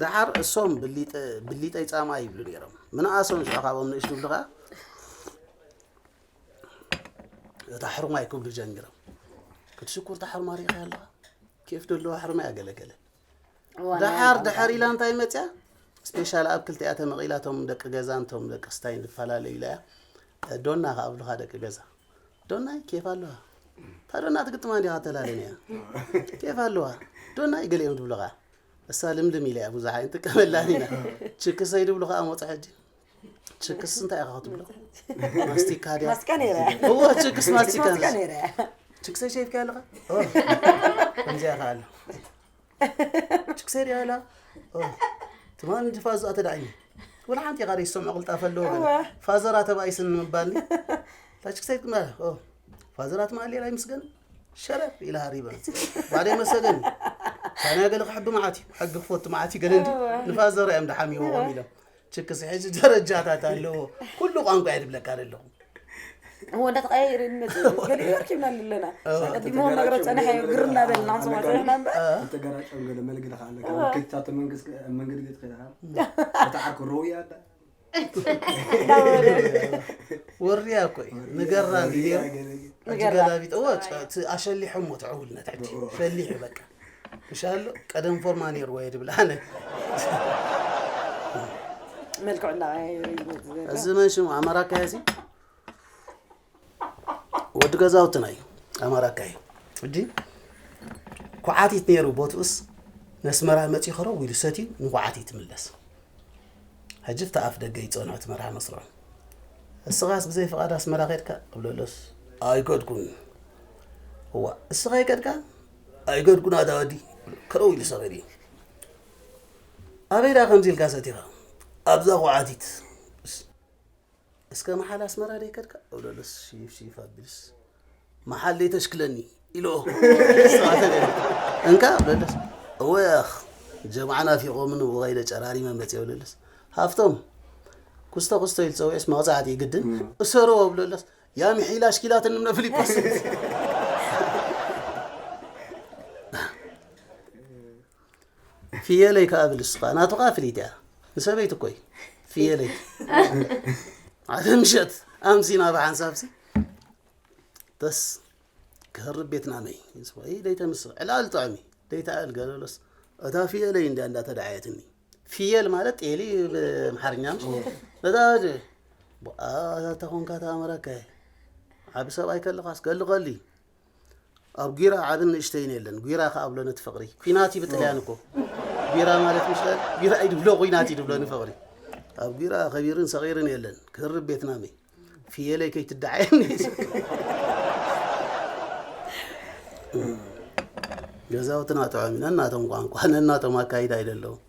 ደሓር እሶም ብሊጠ ብሊጠይ ጻማ ይብሉ ነይሮም። ምንኣሶም ሽዑ ካብኦም ንእሽቱ ይብሉ ከኣ እታ ሕርማይ ክብሉ ጀሚሮም። ክትሽኩር እታ ሕርማ ሪኢኻ ኣለኻ? ኬፍ ደለዋ ሕርማ እያ ገለ ገለ። እዋን ደሓር እዋን ደሓር ኢላ እንታይ መጽያ? ስፔሻል ኣብ ክልቲኣ ተመቒላ እቶም ደቂ ገዛን እቶም ደቂ ክስታይን ዝፈላለዩ ኢላ እያ። ዶና ከኣ ኣብሉኻ ደቂ ገዛ። ዶናይ ኬፍ ኣለዋ። እታ ዶና ትግጥማ እንዲኻ ተላለንያ። ኬፍ ኣለዋ። ዶናይ ገሊኦም ትብሉኻ። እሳ ልምልም ኢላ እያ ብዙሕ ኣይንጥቀመላን ኢና። ችክሰይ ድብሉ ከኣ ሞጽ ሕጂ። ችክስ እንታይ ኢኻ ክትብሎ? ማስቲካ ድያ? ማስቲካ ነይረ። እዎ ችክስ ማስቲካ ማስቲካ ነሽ። ነይረ። ችክሰይ ሸይፍካ ኣለኻ? ኦ። ከምዚኣ ኢኻ ኣሎ። ችክሰይ ድያ ኣላ? ኦ። ትማን እንዲ ፋዙ ኣተዳዒኒ። ወላ ሓንቲ ኢኻ ደይ ዝሰምዖ ቅልጣፈ ኣለዎ ገለ። እወ። ፋዘራ ተባኢስን ምባልኒ። እታ ችክሰይ ትማ-፣ ኦ። ፋዘራት ማሌላ ይምስገን። ሸረፍ ኢላ ሃሪበ። ባዕደይ መሰገን። ሻና ገለ ክሕቢ መዓት እዩ። ሕጊ ክፈቱ መዓት እዩ ገለ እንዲ እወ። ንፋዘራ እዮም ደሓሚዎም ኢሎም። ችክስ ሕጂ ደረጃታት ኣለዎ። ኩሉ ቋንቋ እየ ድብለካ ዘለኹ። እወ፣ እንዳተቐያየረ ይመጽእ። ገሊኡ ኣርኪብና ኣለና። እወ። ቀዲሞ ክነግሮ ጸናሐ እዩ፣ ግር እናበልና ክንሰምዖ ጸኒሕና እምበር። እ። ተገራጨም ገለ መልግዲ ከኣለካ። እወ። ክትታ ተመንግስ-፣ መንገዲ ገት ከለኻ። እታ ዓርኩ ረውያ ኣዳ። ወርያ እኮ እዩ። ንገራ ወርያ እንዲሁ ገለ ገለ። ሕጂ ንገራ። ገላቢጥ፣ እወ፣ ጸ-፣ ት-፣ ኣሸሊሖሞ ትዕውልነት ሕጂ። እወ። ሸሊሑ በቃ። ምሻሎ ቀደም ፎርማ ነይርዎ እየ ድብል ኣነ። መልክዑ እንዳ-፣ እዚ መን ሽሙ? ኣማራ ካያሲ? ወዲ ገዛውትና እዩ። ኣማራ ካይ። ሕጂ ኩዓቲት ነይሩ ቦትኡስ፣ ነስመራ መጺኡ ከረው ኢሉ ሰትዩ ንኩዓቲት ይምለስ። ሕጂ ኣብቲ ኣፍ ደገ ይጸንዖ እቲ መርሃ መስርዑ። "እስኻስ ብዘይ ፍቓድ ኣስመራ ኸድካ?" እብለሎስ፣ "ኣይከድኩን።" "እዋ፣ እስኻ ኣይከድካ?" "ኣይከድኩን ኣታ ወዲ።" ከረው ኢሉ ሰቒሉ እዩ። "ኣበይ ደኣ ከምዚ ኢልካ ሰቲኻ?" "ኣብዛ ኩዓቲት።" "እስከ መሓል ኣስመራ ደይከድካ?" እብለሎስ፣ ሽፍ ሽፍ ኣቢልስ፣ "መሓል ደይተሽክለኒ?" ኢሎ። እንካ እብለሎስ፣ "እወ ያኽ፣ ጀማዓ ናፊቖምኒ ብኸይደ ጨራሪመ መጽየ" እብለሎስ፣ "ሃፍቶም፣ ኩስቶ ኩስቶ" ኢሉ ጸዊዑስ፣ መቕጻዕቲ እዩ ግድን። እም። "እሰርዎ" እብለሎስ፣ "ያ ምሒላ ኣሽኪላትኒ እምነ ፍሊፖስ።" ፍየለይ ከኣ ብል እሱ ኸኣ፣ ናቱ ኸኣ ፍልይቲ እያ። ንሰበይቱ እኮ እዩ። ፍየለይ። ሓደ ምሸት ኣምሲና ብሓንሳብሲ፣ ተስ ክህርብ ቤትና መይ። ወይ ደይተምስኽ። ዕላል ጥዑሚ። ደይተኣል ገለሎስ፣ እታ ፍየለይ እንድያ እንዳተደዓየትኒ። ፍየል ማለት ጤሊ ብኣምሓርኛ ምሽ? እዎ። እታ ድ-፣ ብ-፣ ኣ-፣ እታ ኾንካ ተኣምረካ። ዓቢ ሰብኣይ ከለኻስ፣ ገሊ ኸሊ። ኣብ ጒራ ዓብን ንእሽተይን የለን። ጒራ ከኣ ብሎ ነቲ ፍቕሪ። ኲናት እዩ ብጥልያን እኮ። ጒራ ማለት ምሽ ጓል፣ ጒራ እዩ ድብሎ፣ ኲናት እዩ ድብሎ ንፍቕሪ። ኣብ ጒራ ከቢርን ሰቒርን የለን። ክህርብ ቤትና መይ። ፍየለይ ከይትደዓየኒ። ገዛውትና ጥዑም እዩ። ነናቶም ቋንቋ፣ ነናቶም ኣካይዳ እዩ ደለዎም።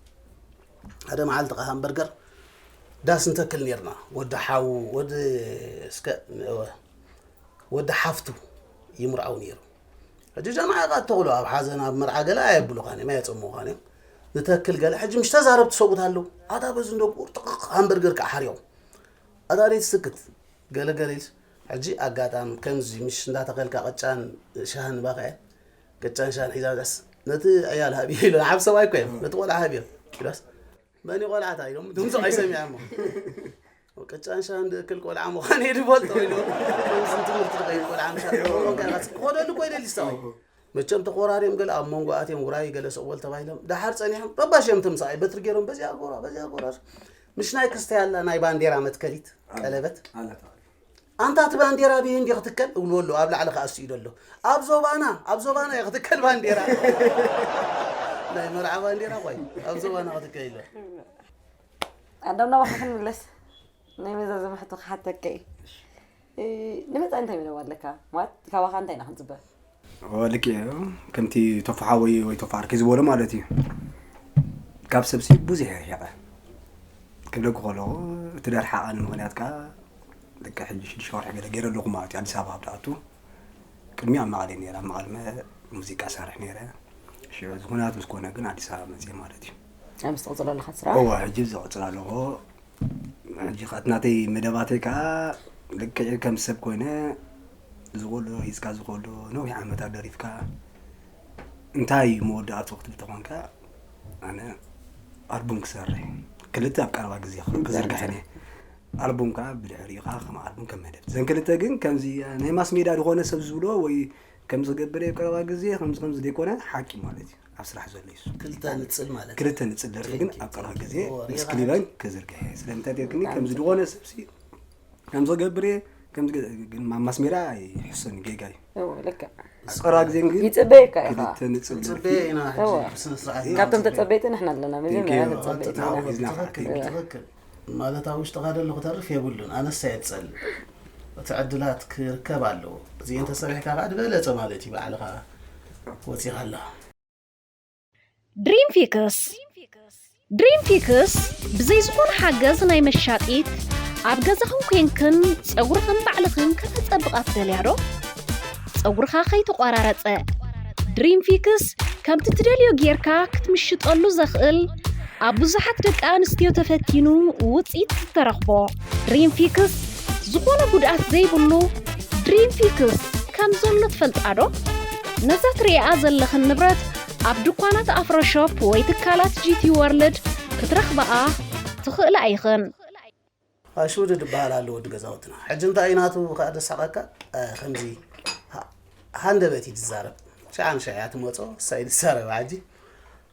ሓደ መዓልቲ ከኣ ሃምበርገር ዳስ ንተክል ኔርና። ወዲ ሓው፣ ወዲ እስከ፣ ወዲ ሓፍቱ ይምርዓው ነይሩ። ሕጂ ጀማዓ ኢኻ እተኽሎ፣ ኣብ ሓዘን፣ ኣብ መርዓ ገለ ኣየብሉኻን እዮም፣ ኣየጸምዉኻን እዮም። ንተክል ገለ፣ ሕጂ ምሽ ተዛረብቲ ሰብኡት ኣለዉ። ኣታ በዚ እንዶ ቁርጥቕ ሃምበርገር ከኣ ሓርዮም። ኣታ ደይ ትስክት፣ ገለ ገለ ኢልስ። ሕጂ ኣጋጣሚ ከምዚ ምሽ እንዳተኸልካ ቅጫን ሻህን ባኽዐ፣ ቅጫን ሻህን ሒዛ መጽኣስ፣ ነቲ ዕያል ሃብዮ ኢሉ፣ ንዓብ ሰብኣይ እኮ እዮም፣ ነቲ ቆልዓ ሃብዮ ኢሉስ፣ መን እዩ ቆልዓ እታ ኢሎም፣ ድምፁ ኣይሰሚዐሞ። ቅጫን ሻህን ድእክል ቆልዓ ምዃን እየ ድፈልጦ ኢሉ፣ ከምዚ ትምህርቲ ዝኸይድ ቆልዓ ምሻ፣ ክኾደሉ እኮ ይደሊ ሰብኣይ። መቸም ተቆራሪም ገለ ኣብ መንጎ ኣትዮም ውራይ ገለ ስቕ በል ተባሂሎም፣ ደሓር ጸኒሖም፣ ረባሽ እዮም እቶም ሰብኣይ፣ በትሪ ገይሮም፣ በዚኣ ጎራ፣ በዚኣ ጎራ። ምሽ ናይ ክስታይ ኣላ፣ ናይ ባንዴራ መትከሊት፣ ኣላ፣ ቀለበት። ኣላ ተባለ። ኣንታ እቲ ባንዴራ ብህንዲ ክትከል እብልዎ ኣለዉ፣ ኣብ ላዕሊ ከኣ ስኢሉ ኣሎ። ኣብ ዞባና፣ ኣብ ዞባና እያ ክትከል ባንዴራ። ናይ መርዓ ባንዴራ ኾይ፣ ኣብ ዞባና ክትከል ኢሎ። ኣዳም ናባኻ ክንምለስ፣ ናይ መዛዘሚ ሕቶ ክሓተካ እየ። እ፣ ንመጻኢ እንታይ መደብ ኣለካ? ማለት፣ ካባኻ እንታይ ኢና ክንጽበ? ኦ፣ ልክዕ እዩ። ከምቲ ቶፋ ሓወይ ወይ ቶፋ ዓርከይ ዝበሎ ማለት እዩ። ካብ ሰብሲ ብዙሕ ይርሒቐ። ክብለኩ ከለኹ፣ እቲ ደርሓቐኒ ምኽንያት ከኣ፣ ልክዕ ሕጂ ሽዱሽተ ወርሒ ገለ ገይረ ኣለኹ ማለት እዩ፣ ኣዲስ ኣበባ ኣብ ዝኣቱ። ቅድሚ ኣብ መቐለ ነይረ፣ ኣብ መቐለ መ-፣ ሙዚቃ ሰርሕ ነይረ። ሽዑ፣ እዚ ኩነታት ምስ ኮነ ግን ኣዲስ ኣበባ መጽየ ማለት እዩ። ኣብ ምስ ትቕጽሎ ኣለኻ ስራሕ? እወ፣ ሕጂ ዝቕጽል ኣለኹ። ሕጂ ከኣ እቲ ናተይ መደባተይ ከኣ ልክዕ ከም ሰብ ኮይነ ዝጎሎ ሒዝካ ዝጎሎ ነዊሕ ዓመታት ደሪፍካ እንታይ እዩ መወዳእትኡ ክትብል ተኾንካ ኣነ ኣልቡም ክሰርሕ፣ ክልተ ኣብ ቀረባ ግዜ ክዝርግሐን እየ። ኣልቡም ከዓ ብድሕሪኡ ከዓ ከም ኣልቡም ከም መደብ። እዘን ክልተ ግን ከምዚ ናይ ማስ ሜዳ ዝኾነ ሰብ ዝብሎ ወይ ከምዚ ክገብር እየ ኣብ ቀረባ ግዜ ከምዚ ከምዚ ዘይኮነ ሓቂ ማለት እዩ። ኣብ ስራሕ ዘሎ እዩ። ክልተ ንጽል ማለት እዩ። ክልተ ንጽል ደርፊ ግን ኣብ ቀረባ ግዜ ምስ ክሊበን ክዝርግሐ እየ። ስለምንታይ ተልክኒ ከምዚ ዝኾነ ሰብሲ ከምዚ ክገብር እየ፣ ከምዚ ገ-፣ ግን ማ-፣ ማስ ሜዳ ይሕሰኒ ጌጋ እዩ። እወ፣ ልክዕ። ኣብ ቀረባ ግዜ ግን ይጽበየካ እዩ ከዓ። ክልተ ንጽል ደርፊ ጽበየ ኢና ሕጂ እወ። ብስነ ስርዓት ኢና ካብቶም ንጽበየ። ተጸበይቲ ንሕና ኣለና፣ መጀመርያ ቴንኪዩ። ተጸበይቲ ኢና። ትክክል፣ ትክክል፣ ትክክል። ማለት ኣብ ውሽጥኻ ዘሎ ክተርፍ የብሉን። ኣነስ እየ ዝጸልእ። እቲ ዕድላት ክርከብ ኣለዎ። እዚ እንተሰሪሕካ ከዓ ዝበለጸ ማለት እዩ፣ ባዕልኻ ወጺኻ ኣለኻ። ድሪም ፊክስ። ድሪም ፊክስ ብዘይ ዝኾነ ሓገዝ ናይ መሻጢት ኣብ ገዛኹም ኮንክን ጸጉርኽን ባዕልኽን ከተጸብቓ ትደልያ ዶ? ጸጉርኻ ከይተቋራረጸ ድሪም ፊክስ ከምቲ ትደልዮ ጌርካ ክትምሽጠሉ ዘኽእል ኣብ ብዙሓት ደቂ ኣንስትዮ ተፈቲኑ ውጽኢት ዝተረኽቦ ድሪም ፊክስ ዝኾነ ጉድኣት ዘይብሉ ድሪም ፊክስ ከም ዘሎ ትፈልጣ ዶ? ነዛ ትርእይኣ ዘለኽን ንብረት ኣብ ድኳናት ኣፍሮ ሾፕ ወይ ትካላት ጂ ቲ ወርልድ ክትረኽብኣ ትኽእላ ኢኽን። ኣሽውድድ ዝበሃል ኣሎ ወዲ ገዛውትና። ሕጂ እንታይ እዩ ናቱ ከኣ ደሳቐካ? እ፣ ከምዚ ሃ-፣ ሃንደበት እዩ ዝዛረብ። ሽዓ ንሽዓ እያ ትመጾ፣ እሳ እዩ ዝዛረብ። ሕጂ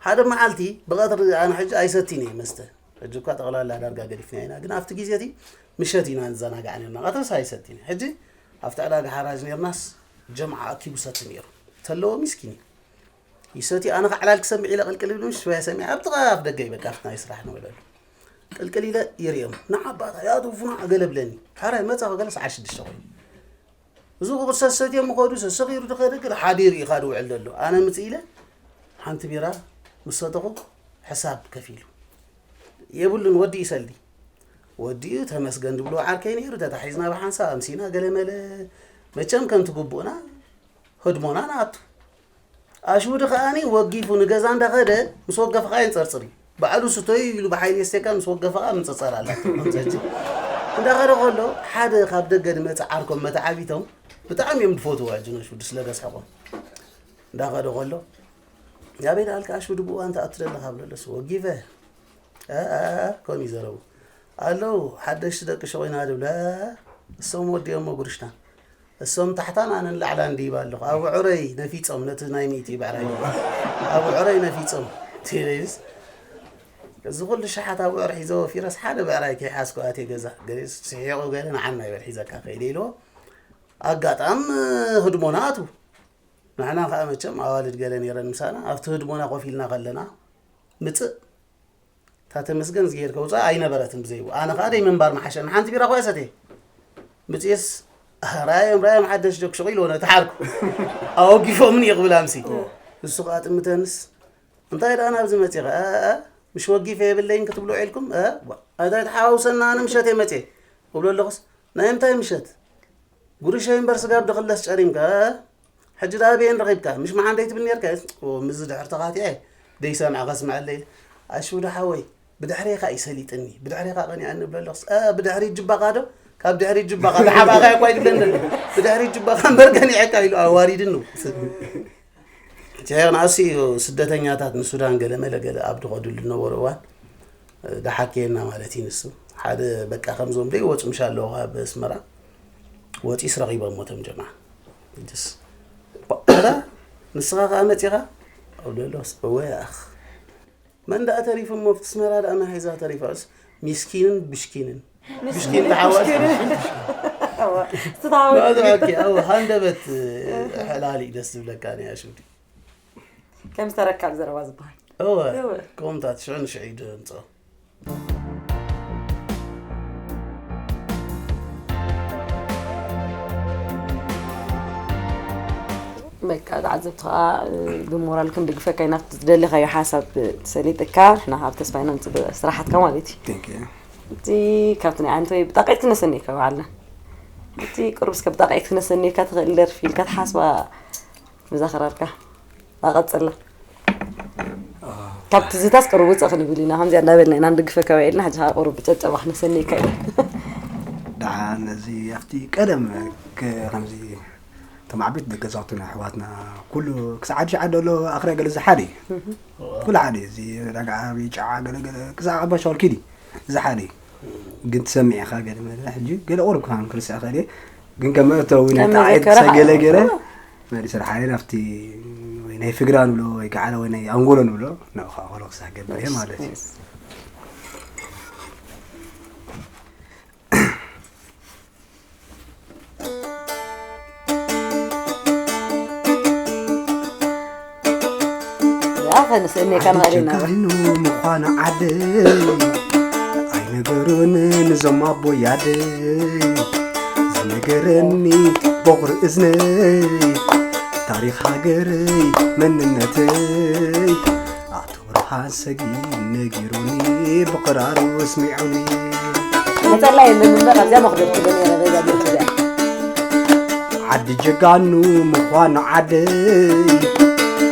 ሓደ መዓልቲ ብቐትሪ ኣነ ሕጂ ኣይሰቲን እየ መስተ። ሕጂ እኳ ጠቕላላ ዳርጋ ገዲፍና ኢና፣ ግን ኣብቲ ግዜ እቲ ምሸት ኢና ንዘናጋዕ ነርና። ቀትርስ ኣይሰቲን እየ። ሕጂ ኣብቲ ዕዳጋ ሓራጅ ነርናስ ጀምዓ ኣኪቡ ሰቲ ነይሩ። ተለዎ ሚስኪን እዩ። ይሰቲ ኣነ ከዓ ዕላል ክሰምዕ ኢለ ቅልቅል ኢሉ ሽወያ ሰሚዐ ኣብ ጥቓ ኣፍ ደገ እዩ በቃ ኣብቲ ናይ ስራሕ ንውዕለሉ። ቅልቅል ኢለ ይርእዮም። ንዓባታ ያቱ ፉና ገለ ብለኒ። ሓራይ መጻኹ ገለ ሰዓት ሽዱሽተ ኮይኑ። እዚ ክቁርሰ ሰትዮም ምኸዱ ሰሰኺሩ ዝኸደ ግን ሓዲሩ እዩ ካድ ውዕል ዘሎ። ኣነ ምጽእ ኢለ ሓንቲ ቢራ ምስ ሰተኹ ሕሳብ ከፊሉ። የብሉን ወዲ ይሰሊ። ወዲኡ ተመስገን ድብሎ ዓርከይ ነይሩ ተታሒዝና ብሓንሳብ ኣምሲና ገለመለ። መቸም ከምቲ ግቡእና ህድሞና ንኣቱ። ኣሽውዲ ከኣኒ ወጊፉ ንገዛ እንዳኸደ ምስ ወገፈ ከኣ የንጸርጽር እዩ። ባዕሉ ስተዩ ኢሉ ብሓይሊ የስተካ ምስ ወገፈ ከኣ ምንጽርጻር ኣላቶ። ከምዚ ሕጂ እንዳኸደ ከሎ ሓደ ካብ ደገ ዝመጽእ ዓርኮም መተዓቢቶም ብጣዕሚ እዮም ዝፈትዎ ሕጂ ነሽውዲ ስለ ዘስሕቖም። እንዳኸደ ከሎ ያበይ ደኣልካ ኣሽውዲ ብእዋን ትኣቱ ዘለኻ ብለለስ ወጊፈ እ፣ እ፣ እ፣ ከምኡ ይዘረቡ ኣለዉ። ሓደሽቲ ደቂ ሸቆይና ድብለ እሶም ወዲኦሞ ጉርሽና። እሶም ታሕታን ኣነን ላዕላ እንዲባ ኣለኹ። ኣብ ዕረይ ነፊጾም ነቲ ናይ ሚእቲ ብዕራይ። ኣብ ዕረይ ነፊጾም። ቴሌስ እዚ ኩሉ ሸሓት ኣብ ዕረ ሒዘ ወፊረስ ሓደ ብዕራይ ከይሓዝኩ ኣትየ ገዛ። ገሌስ ስሒቑ ገለ ንዓና ይበል ሒዘካ ከይደ ኢልዎ። ኣጋጣም ህድሞና ኣትዉ። ንሕና ከኣ መቸም ኣዋልድ ገለ ነይረን ምሳና ኣብቲ ህድሞና ኮፍ ኢልና ከለና ምጽእ እታ ተመስገን ዝገይር ከውፅኣ ኣይነበረትን ብዘይብኡ። ኣነ ከዓ ደይ ምንባር መሓሸኒ። ሓንቲ ቢራ እኳ እየ ሰትየ። ምፅኤስ ራዮም ራዮም ሓደሽ ዶክ ሸቑ ኢልዎ ነቲ ሓርኩ። ኣወጊፎምኒ እየ ክብል ኣምሲ። እሱ ከዓ ጥምተንስ እንታይ ደኣ ናብዚ መፂኻ? እ፣ እ፣ ምሽ ወጊፈ የብለይን ክትብሎ ዒልኩም? እ፣ ዋ፣ እንታይ ተሓዋውሰና? ኣነ ምሸት እየ መፅየ እብሎ ኣለኹስ ናይ እንታይ ምሸት? ጉርሻይ እምበር ስጋብ ድኽለስ ጨሪምካ፣ ሕጂ ደኣ ኣበየን ረኺብካ? ምሽ መዓንደይ ትብል ኔርካ? ኦ፣ ምስዚ ድሕር ተኻቲዐ ደይሰምዐ ከስምዐለይ ኢለ። ኣሽውዳ ሓወይ፣ ብድሕሬኻ እዩ ሰሊጥኒ፣ ብድሕሬኻ ቀኒዐኒ እብሎ ኣለኹስ፣ እ፣ ብድሕሪ ጅባኻ ዶ? ካብ ድሕሪ ጅባኻ፣ ዝሓባእኻ እኳ ኣይድብለን ዘሎ። ብድሕሪ ጅባኻ እምበር ቀኒዐካ ኢሉ ኣዋሪድኒ። እቲ ንኣስ እዩ ስደተኛታት ንሱዳን ገለ መለ ገለ ኣብ ዝኸድሉ ዝነበሩ እዋን፣ እ፣ ደሓከየና ማለት እዩ ንሱ። ሓደ በቃ ከምዞም ደይወፁ ምሽ ኣለዉ ካብ ኣስመራ፣ ወፂስ ረኺቦም ሞቶም ጀምዓ። ሕጅስ፣ "ባዕዳ ንስኻ ከኣ መፂኻ?" ኣብ ደሎስ፣ "እወ ኣኽ። መን ደኣ ተሪፉ እሞ ኣብቲ ኣስመራ ደኣ መን ሒዛ ተሪፋስ?" ሚስኪንን ብሽኪንን። ሚስኪን ብሽኪን ተሓዋስ። ብሽኪን። እወ፣ እቲ ተሓዋስ። ማለት ኦኬ፣ ኣብ ሃንደበት፣ እ፣ ሕላል እዩ ደስ ዝብለካ፣ ናይ ኣሽውዲ። ከም ዝተረካብ ዘረባ ዝበሃል። እወ፣ እወ። ከምታት ሽዑ ንሽዑ እዩ ደምጾ። በቃ፣ ተዓዘብቲ ኸኣ፣ እ፣ ብሞራል ክንድግፈካ ኢና። ዝደለኻዮ ሓሳብ ሰሊጥካ፣ ንሕና ካብ ተስፋ ኢና ንጽበ ስራሓትካ ማለት እዩ። Thank you። እቲ ካብቲ ናይ ዓንተ ወይ ብጣቂት ክነሰንየካ ባዕልና። እቲ ቅሩብ እስከ ብጣቂት ክነሰንየካ ትኽእል ደርፊ ኢልካ ትሓስባ መዛኸራርካ። ኣቐጽላ። ካብ ትዝታስ ቅሩብ ውጽእ ክንብል ኢና። ከምዚኣ እንዳበልና ኢና ንድግፈካ ውዒልና፣ ሕጂ ኸኣ ቅሩብ ብጨብጨባ ክነሰንየካ ኢና። ደሓን፣ እዚ ኣብቲ ቀደም ከ-፣ ከምዚ እቶም ዓበይቲ ገዛውትና ኣሕዋትና ኩሉ ክሳዕ ዓዲ ሸዓ ዘሎ ኣኽርያ ገለ ዝሓደ እዩ። ኩሉ ሓደ እዩ። እዚ ዕዳጋ ዓቢ ጫዓ ገለ ገለ ክሳዕ ኣባሻውል ኪዲ ዝሓደ እዩ። ግን ትሰምዕ ኢኻ ገለ መለ ሕጂ ገለ ቁሩብ ክሃን ክርስዕ ኸደ ግን ከም መእተዊ ናይ ከም ጣዕት መዘከራ ሰገለ ገለ ኣዎ። መሪ ስራሕ ናይ ናፍቲ ወይ ናይ ፍግራ ንብሎ ወይ ገዓለ ወይ ናይ ኣንጎሎ ንብሎ ንኻ ኸሎ ክሳገበረ ማለት እዩ። ኣኸንስ እኔ ከንኸሪና ጀጋኑ ምዃኑ ዓደይ ኣይነገሩን ንዞም ኣቦይ ኣደይ ዝነገረኒ ቦኽሪ እዝነይ ታሪኽ ሃገረይ መንነተይ ኣቶ ብርሃን ሰጊድ ነጊሩኒ ብቕራሩ ኣስሚዑኒ መጸላ የለን እምበር ኣብዚኣ መኽደት ክደ ነረ በዛ ቤት እዚኣ ዓዲ ጀጋኑ ምዃኑ ዓደይ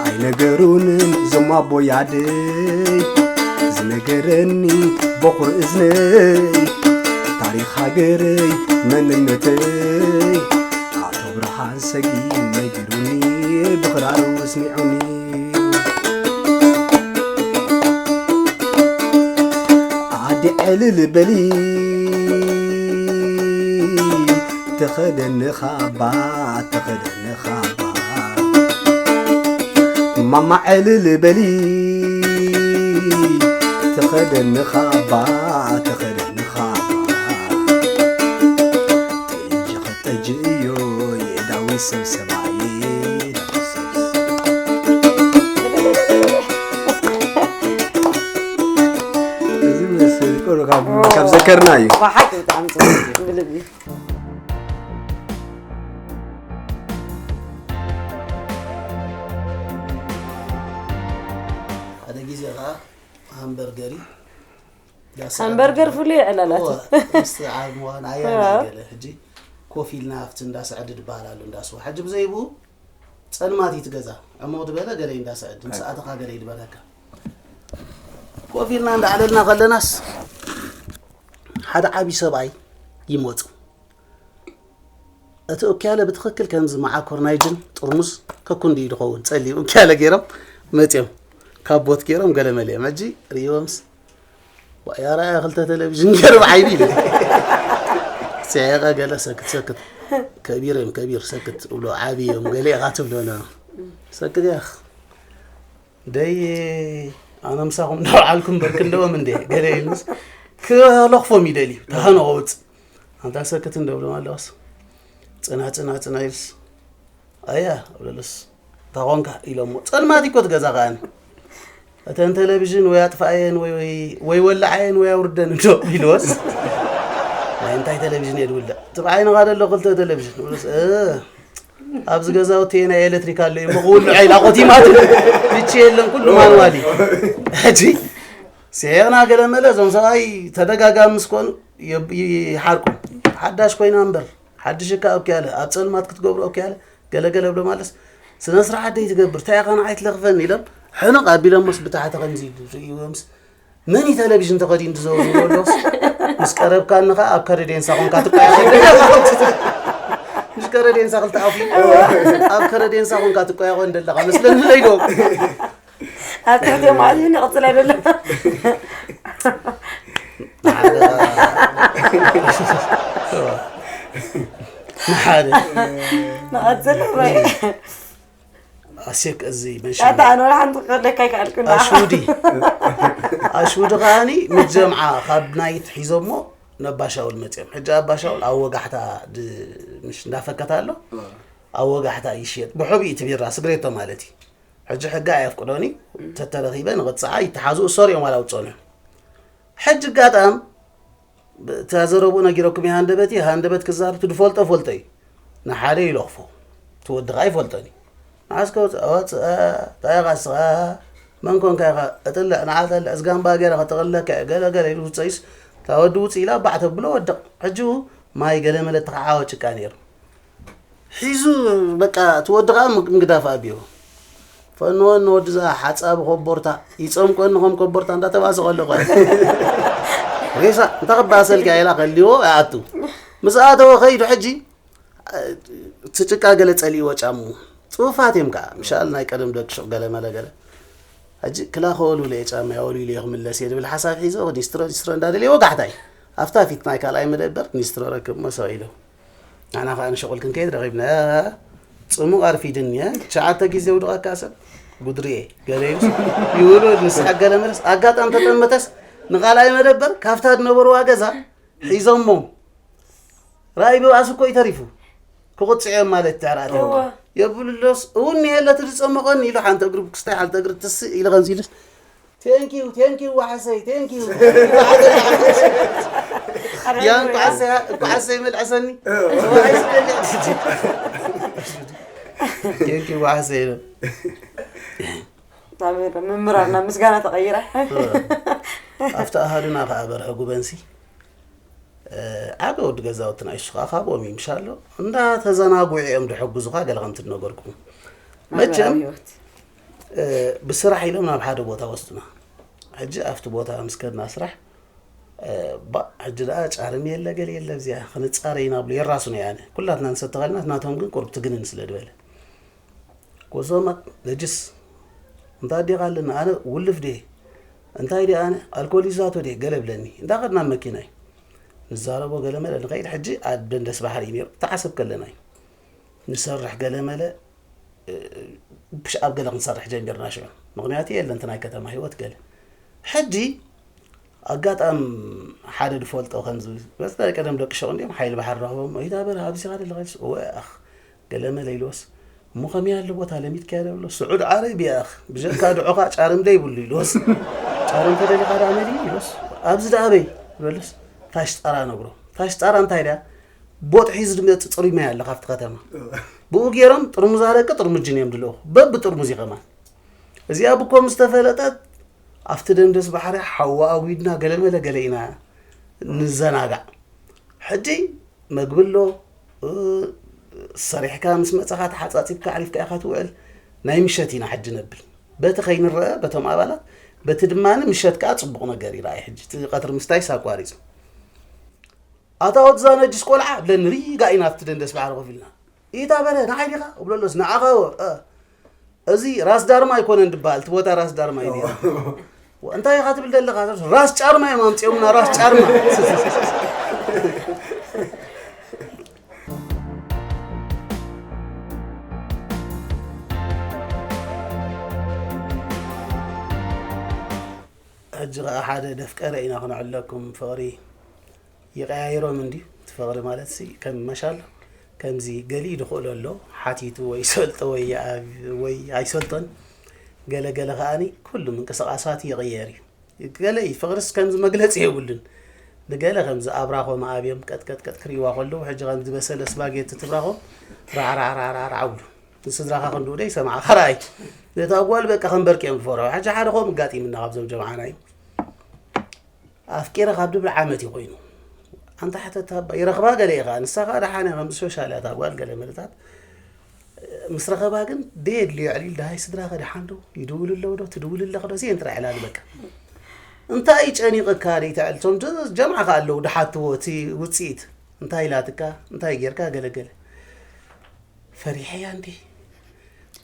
ኣይነገሩንን ዞም ኣቦይ ኣደይ ዝነገረኒ በኹር እዝነይ ታሪኽ ሃገረይ መንነተይ ኣቶ ብርሃን ሰጊድ ነጊሩኒ ብኽራሩ ኣስሚዑኒ ኣዲ ዕልል በሊ ተኸደኒ ኻባ ተኸደኒ ኻባ ማማ ዕልል በሊ ተኸደኒ ኻባ ተኸደኒ ኻባ ጠጅ ኸጠጅ እዮ የዳዊት ሰብ ሰብኣይ እዚ ምስ ቁሩ ካብ ዘከርና እዩ። ብሓቂ ብጣዕሚ ጽቡቅ እዩ። ብልቢ። ሓደ ግዜ ከዓ ሃምበርገር እዩ። ዳስ ሃምበርገር ፍሉይ ዕላላት። እወ፣ ምስቲ ዓብ ምዃን ኣያና ገለ። ሕጂ ኮፍ ኢልና ኣብቲ እንዳ ስዕዲ ዝበሃል ኣሎ እንዳ ስዋ። ሕጂ ብዘይብኡ ጸልማት እዩ እቲ ገዛ። ዕሙቕ ዝበለ ገለ እዩ እንዳ ስዕዲ። ምስ ኣተኻ ገለ እዩ ዝበለካ። ኮፍ ኢልና እንዳዕለልና ከለናስ ሓደ ዓቢ ሰብኣይ ይመጹ። እቲ ኡክያለ ብትኽክል ከምዚ መዓኮር ናይ ጅን ጥርሙዝ ከኩንድዩ ድኸውን ጸሊም ኡክያለ ገይሮም መጺኦም ካቦት ገይሮም ገለ መሊኦም ሕጂ ርእዮምስ ዋይ ኣርኣያ ክልተ ቴሌቪዥን ገይሩ ብዓይኒ ኢሉ ስዒቐ ገለ ሰክት ሰክት ከቢር እዮም ከቢር ሰክት እብሎ ዓብዪ እዮም ገለ ኢኻ ትብሎ ና ሰክት ያኽ ደይ ኣነ ምሳኹም እንዳውዓልኩም በርክ እንደዎም እንደ ገለ ኢሉስ ክለኽፎም ይደልዩ ተሃኖ ከውፅእ ኣንታ ሰክት እንደብሎም ኣለዋስ ፅና ፅና ፅና ኢልስ ኣያ ኣብለለስ እንታይ ኮንካ ኢሎሞ ፀልማት ይኮት ገዛ ከኣን እተን ቴሌቪዥን ወይ ኣጥፍኣየን ወይ ወይ ወይ ወላዓየን ወይ ኣውርደን እንዶ ኢልወስ ናይ እንታይ ቴሌቪዥን እየ ዝውልዕ ትብዓይ ንኻ ደሎ ክልተ ቴሌቪዥን ብለስ እ ኣብዚ ገዛውቲ ናይ ኤሌክትሪክ ኣሎ እሞ ክውልዖ ኢላ ቆቲማት ብቺ የለን ኩሉ ማንዋል እዩ ሕጂ ስዒቕና ገለ መለ እዞም ሰብኣይ ተደጋጋሚ ምስ ኮኑ ይብ- ይሓርቁ ሓዳሽ ኮይና እምበር ሓድሽ እካ ኦኪ ኣለ ኣብ ፀልማት ክትገብሮ ኦኪ ኣለ ገለ ገለ ብሎ ማለስ ስነ ስርዓት ደይ ትገብር እንታይ ኢኻ ንዓይ ትለኽፈኒ ኢሎም ሕንቕ ኣቢሎሞስ ብታሕቲ ከምዚ ርእይዎምስ መን እዩ ቴሌቪዥን ተኸዲኑ ዝዘውር ኣለስ ምስ ቀረብካኒ ኸዓ ኣብ ከረዴንሳ ኮንካ ትቆያቆ ምስ ከረዴንሳ ክልተ ኣፉ ኣብ ከረዴንሳ ኮንካ ትቆያቆ እንደለኻ መስለኒ ኢሎም ኣብ ትሕቲ ማዕት ንቕፅል ኣይደለ ሓደ ንቐፅል ራይ ኣሴክ እዚ ኣታ ኣነ ወላ ሓንቲ ክለካ ይከኣልኩ ኣሽውዲ ኣሽውዲ ከዓኒ ምስ ጀምዓ ካብ ናይት ሒዞሞ ነባሻውል መፅኦም ሕጂ ኣባሻውል ኣብ ወጋሕታ ድ- ምሽ እንዳፈከታ ኣሎ ኣብ ወጋሕታ ይሽየጥ ብሕቡ እዩ ትቢራ ስግሬቶ ማለት እዩ ሕጂ ሕጋ ኣየፍቅዶኒ ተተረኺበ ንቕፅዓ ይተሓዙ እሶር እዮም ዋላ ውፀኑ ሕጂ ጋጣም እታ ዘረብኡ ነጊረኩም እዩ ሃንደበት እዩ ሃንደበት ክዛርብ ትድፈልጦ ፈልጦ እዩ ንሓደ ይለኽፎ ትወዲ ከዓ ይፈልጦን እዩ ንዓስከ ወፅእ ወፅእ እንታይ ኢኻ ስኻ መን ኮንካ ኢኻ እጥልዕ ንዓተልዕ ዝጋምባ ገይረ ከጥቕለካ እየ ገለ ገለ ኢሉ ውፀዩስ እታ ወዲ ውፅእ ኢላ ባዕ ተብሎ ወድቕ ሕጂ ማይ ገለ መለ ተኸዓወ ጭቃ ነይሩ ሒዙ በቃ እቲ ወዲ ከዓ ምግዳፍ ኣብዮ ፈንወን ንወዲ ዝኣ ሓፃቢ ኮቦርታ ይፀምቆኒ ከም ኮቦርታ እንዳተባሰ ከሎ ቆ ሬሳ እንተ ክባሰልካ ኢላ ከልዎ ይኣቱ ምስ ኣተወ ከይዱ ሕጂ እቲ ጭቃ ገለ ጸሊእዎ ጫሙ ጽፉፋት እዮም ከዓ ምሻል ናይ ቀደም ደቂ ሹቕ ገለ መለ ገለ ሕጂ ክላኸ ወልውለ እየ ጫማ ወልዊለ እየ ክምለስ እየ ዝብል ሓሳብ ሒዞ ኒስትሮ ኒስትሮ እንዳደለየ ወጋሕታ እዩ። ኣብታ ፊት ናይ ካልኣይ መደበር ኒስትሮ ረክብ መሰው ኢሉ ንሕና ከዓ ንሸቑል ክንከይድ ረኺብና። ጽሙቕ ኣርፊድን እየ ትሽዓተ ግዜ ውድቐካ ሰብ ጉድርየ ገለ ኢሉስ ይውሉድ ንስሓ ገለ መለስ ኣጋጣሚ ተጠመተስ ንኻልኣይ መደበር ካብታ ዝነበርዋ ገዛ ሒዞሞ ራእይ ብብኣስ እኮ እዩ ተሪፉ ክቕፅዕ እዮም ማለት ተራእተ የብሉሎስ እውን የለ እቲ ዝፀመቐኒ ኢሉ ሓንቲ እግሪ ክስታይ ሓንቲ እግሪ ትስእ ኢሉ ከምዚ ኢሉስ ቴንኪዩ ቴንኪዩ ዋሕሰይ ቴንኪዩ ያ እንኳዓሰይ እንኳዓሰይ መልሐሰኒ ቴንኪዩ ዋሕሰይ ኢሉ መምህራን ናብ ምስጋና ተቐይራ ኣብቲ ኣሃዱና ከዓ በርሀ ጉበንሲ ዓበ ወዲ ገዛውትና ይሽኻ ካብኦም ይምሻሎ እንዳ ተዘናጉዑ እዮም ድሕግዙኻ ገለ ከም ትነገርኩም መቸም ብስራሕ ኢሎም ናብ ሓደ ቦታ ወስዱና ሕጂ ኣብቲ ቦታ ምስ ከድና ስራሕ ሕጂ ደኣ ጫርም የለ ገለ የለ እዚኣ ክንፃረ ኢና ብሉ የራሱና ያነ ኩላትና ንሰተኸልና ናቶም ግን ቁርብ ትግንን ስለ ዝበለ ጎሶማ ነጅስ እንታይ ዲኻ ኣለና ኣነ ውልፍ ዲየ እንታይ ዲየ ኣነ ኣልኮል ይዛቶ ዲየ ገለ ብለኒ እንዳኸድና መኪና እዩ ንዛረቦ ገለ መለ ንኸይድ ሕጂ ኣብ ደንደስ ባሕሪ እዩ ነይሩ ተዓሰብ ከለና እዩ ንሰርሕ ገለ መለ ብሽ ኣብ ገለ ክንሰርሕ ጀሚርና ሽዑ ምኽንያቱ የለ እንተ ናይ ከተማ ህይወት ገለ ሕጂ ኣጋጣም ሓደ ዝፈልጦ ከምዚ በዚ ቀደም ደቂ ሸቕ እንዲም ሓይሊ ባሕሪ ረኽቦም ወይ ዳበር ኣብዚ ኻደ ለኸልስ እወ ኣኽ ገለ መለ ኢልዎስ እሞ ከመይ ኣሎ ቦታ ለሚድካያ ደብሎ ስዑድ ዓረብያ ኣኽ ብጀካ ድዖኻ ጫርም ደይብሉ ኢልዎስ ጫርም ተደሊኻ ዳ መዲ ኢልዎስ ኣብዚ ዳ ኣበይ ዝበልስ ታሽጠራ ነግሮ ታሽጠራ እንታይ ድያ ቦጥ ሒዙ ዝመጽእ ጽሩይ ማይ ኣለ ካብቲ ከተማ ብኡ ገይሮም ጥርሙዝ ኣረቂ ጥርሙዝ ጅን እዮም ድልእኹ በቢ ጥርሙዝ ይኸማን እዚኣ ብኮም ዝተፈለጠት ኣብቲ ደንደስ ባሕሪ ሓዋ ኣዊድና ገለመለ ገለ ኢና ንዘናጋዕ ሕጂ መግቢ ኣሎ ሰሪሕካ ምስ መፀኻ ተሓፃፂብካ ዓሪፍካ ኢኻ ትውዕል ናይ ምሸት ኢና ሕጂ ነብል በቲ ከይንረአ በቶም ኣባላት በቲ ድማ ምሸት ከዓ ፅቡቕ ነገር ይረኣይ ሕጂ እቲ ቀትሪ ምስታይስ ኣቋሪፁ ኣታ ወዲ ዛነጅስ ቆልዓ ብለኒ ሪጋ ኢና ኣብቲ ደንደስ ባሕሪ ኮፍ ኢልና ኢታ በለ ንዓይ ዲኻ እብለሎስ ንዓኻ ወ እዚ ራስ ዳርማ ኣይኮነን ድበሃል እቲ ቦታ ራስ ዳርማ እዩ ነይሩ እንታይ ኢኻ ትብል ዘለኻ ራስ ጫርማ እዮም ኣምፂኦምና ራስ ጫርማ ሕጂ ከዓ ሓደ ደፍቀረ ኢና ክነዕለኩም ፍቕሪ ይቀያይሮም እንድዩ እቲ ፍቕሪ ማለት ሲ ከም መሻል ከምዚ ገሊኡ ድኽእሎ ኣሎ ሓቲቱ ወይ ሰልጦ ወይ ወይ ኣይሰልጦን ገለ ገለ ከዓኒ ኩሉ ምንቅስቃሳት ይቕየር እዩ ገለ እዩ ፍቕርስ ከምዚ መግለፂ የብሉን ንገለ ከምዚ ኣብራኾም ኣብዮም ቀጥቀጥቀጥ ክርእይዋ ከለዉ ሕጂ ከምዚ በሰለ ስባጌቲ ትብራኾም ራዕራዕራዕራዕ ኣብሉ ንስድራኻ ክንድኡ ደይ ሰማዕኻ ራእይ ነታ ጓል በቃ ከንበርቂ እዮም ዝፈርሑ ሕጂ ሓደ ኾም ኣጋጢምና ካብዞም ጀምዓና እዩ ኣፍቂረ ካብ ድብል ዓመት እዩ ኮይኑ ኣንታ ሕተታ እባ ይረኽባ ገለ ኢኻ ንሳ ከዓ ደሓነ ከምዚ ሶሻል እያ እታ ጓል ገለ መለታት ምስ ረኸባ ግን ደየድልዮ ዕሊል ደሃይ ስድራኸ ደሓን ዶ ይድውሉ ኣለዉ ዶ ትድውሉ ኣለኽ ዶ እዚአን ጥራሕ ዕላል በቃ እንታይ ጨኒቕካ ደይትዕል እቶም ጀምዓኻ ኣለዉ ደሓትዎ እቲ ውፅኢት እንታይ ኢላትካ እንታይ ጌርካ ገለገለ ፈሪሐያ እንዴ